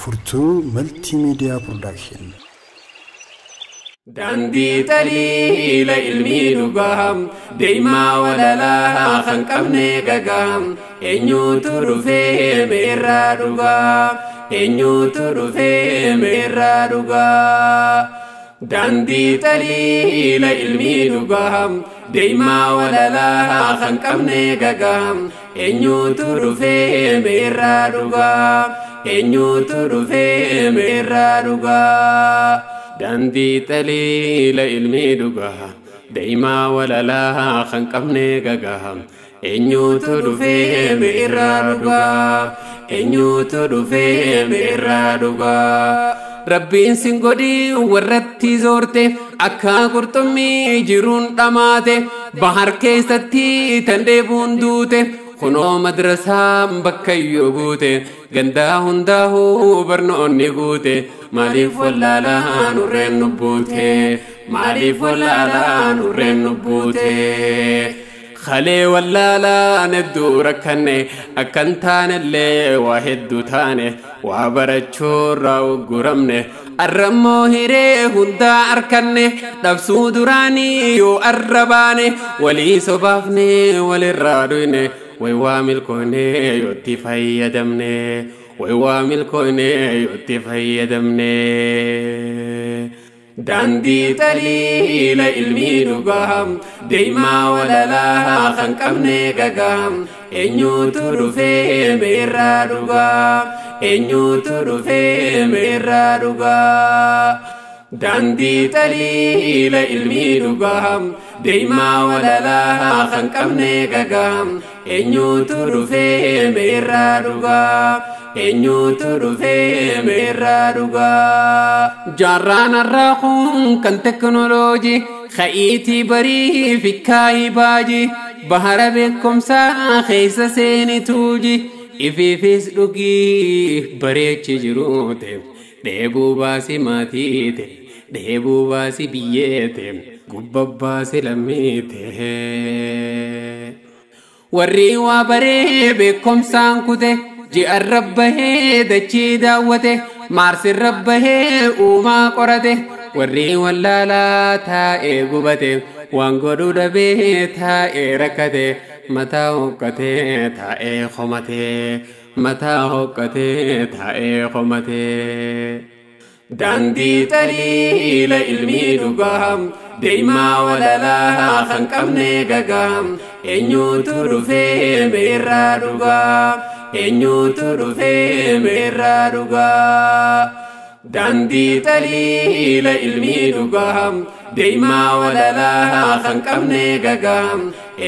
Furtuu Multimedia Production. Daandii xaliila ilmii dhugaa deemaa walalaa kan qabne gagaa eenyutu dhufee meerraa dhugaa eenyutu dhufee meerraa dhugaa. Daandii xaliila ilmii dhugaa deemaa walalaa kan qabne gagaa eenyutu dhufee meerraa dhugaa eenyutu dhufee meerraa dhugaa. Daandii xaliila ilmii dhugaa deemaa walalaa kan qabne gagaa eenyutu dhufee meerraa dhugaa eenyutu dhufee meerraa dhugaa. Rabbiin sin godhii warratti zoorte akka qurxummii jiruun dhamaate bahar keessatti tan dheebuun duute kunoo madrasaan bakkayyoo guute gandaa hundaa'uu barnoonni guute maaliif wallaalaa nurreen nu buute maaliif wallaalaa nurreen nu buute. Kalee wallaalaan hedduu rakkanne akkan taanellee waa hedduu taane waa barachuurraa ugguramne arrammoo hiree hundaa arkanne dhabsuu duraanii yoo arra baane walii sobaafne walirraa dhuyne way waa milkoone yootti fayyadamne way waa milkoone yootti fayyadamne. Daandii xaliila ilmii dhugaa deemaa walalaa kan qabne gagaa eenyutu dhufee meerraa dhugaa eenyutu dhufee meerraa dhugaa. Daandii xaliila ilmii dhugaa deemaa walalaa kan qabne gagaa eenyutu dhufee meerraa dhugaa. Eenyutu dhufee meerraa dhugaa. Jaarraan har'aa kun kan teknooloojii ka'iitii barii fi kaayii baajii bahara beekumsaa keessa seenituuji ifiifis dhugii bareechi jiruute dheebuu baasi maatiite dheebuu baasi biyyeete gubba baasi lammiite. Warri waa baree beekumsaan kute. Ji'a rabbahee dachii daawwate maarsi rabbahee uumaa qorate warri wallaalaa taa'ee gubate waan godhu dhabee taa'ee rakkate mataa hoqqatee taa'ee komate mataa hoqqatee taa'ee komate. Daandii xaliila ilmii dhugaa deemaa walalaa kan qabne gagaa eenyutu dhufee meerraa dhugaa. Eenyutu dhufee meerraa dhugaa. Daandii xaliila ilmii dhugaa deemaa walalaa kan qabne gagaa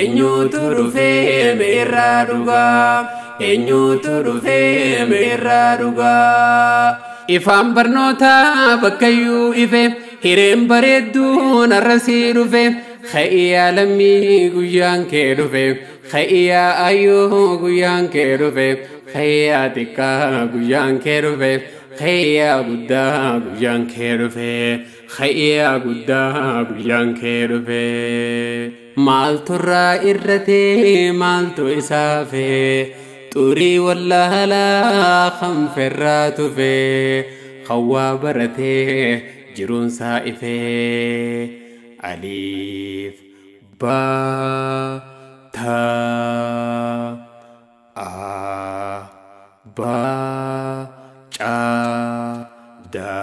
eenyutu dhufee meerraa dhugaa eenyutu dhufee meerraa dhugaa. Ifaan barnootaa bakkayyuu ife hireen bareedduun arrasii dhufe kha'iyaa lammii guyyaan kee dhufe. Kha'iyaa ayyoo guyyaan kee dhufe kha'iyaa xiqqaa guyyaan kee dhufe kha'iyaa guddaa guyyaan kee dhufe kha'iyaa guddaa guyyaan kee dhufe. Maaltu irraa irratee maaltu isaafe xurii wallaalaa kan ferraa tufe hawwaa baratee jiruunsaa ife. Aliif baa Ta A Ba Ca Da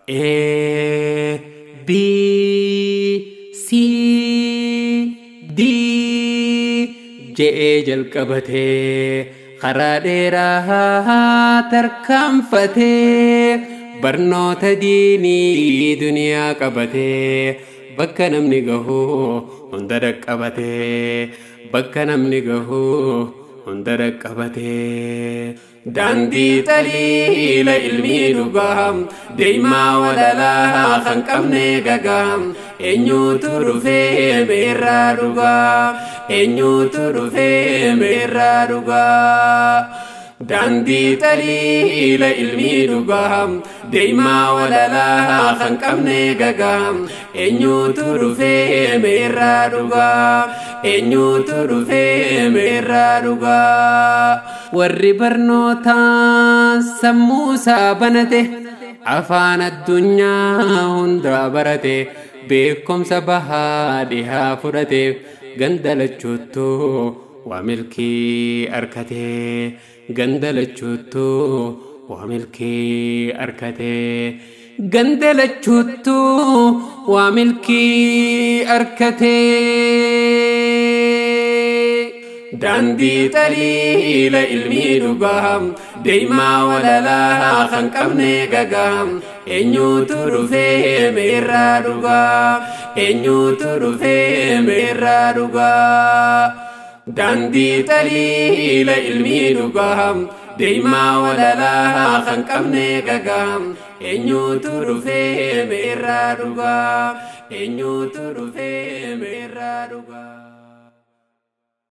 E B C D je'ee jalqabatee karaa dheeraa tarkaanfatee barnoota diinii duniyaa qabatee bakka namni gahu hunda dhaqqabatee bakka namni gahu hunda dhaqqabatee. Daandii xaliila ilmii dhugaa deemaa walalaa kan qabne gagaa eenyutu dhufee meerraa dhugaa eenyutu dhufee meerraa dhugaa. Daandii xaliila ilmii dhugaa deemaa walalaa kan qabne gagaa eenyutu dhufee meerraa dhugaa eenyutu dhufee meerraa dhugaa. Warri barnootaan Sammuu isaa banate, afaan addunyaa hundaa barate, beekumsa bahaa dhihaa fudhate, ganda lachuuttuu waa milkii arkate, ganda lachuuttuu waa milkii arkate, ganda lachuuttuu waa milkii arkate. Daandii xaliila ilmii dhugaa, deemaa walalaa kan qabne gagaa, eenyuutu dhufee meerraa dhugaa? Eenyuutu dhufee meerraa dhugaa? Daandii xaliila ilmii dhugaa, deemaa walalaa kan qabne gagaa, eenyuutu dhufee meerraa dhugaa? Eenyuutu dhufee meerraa dhugaa?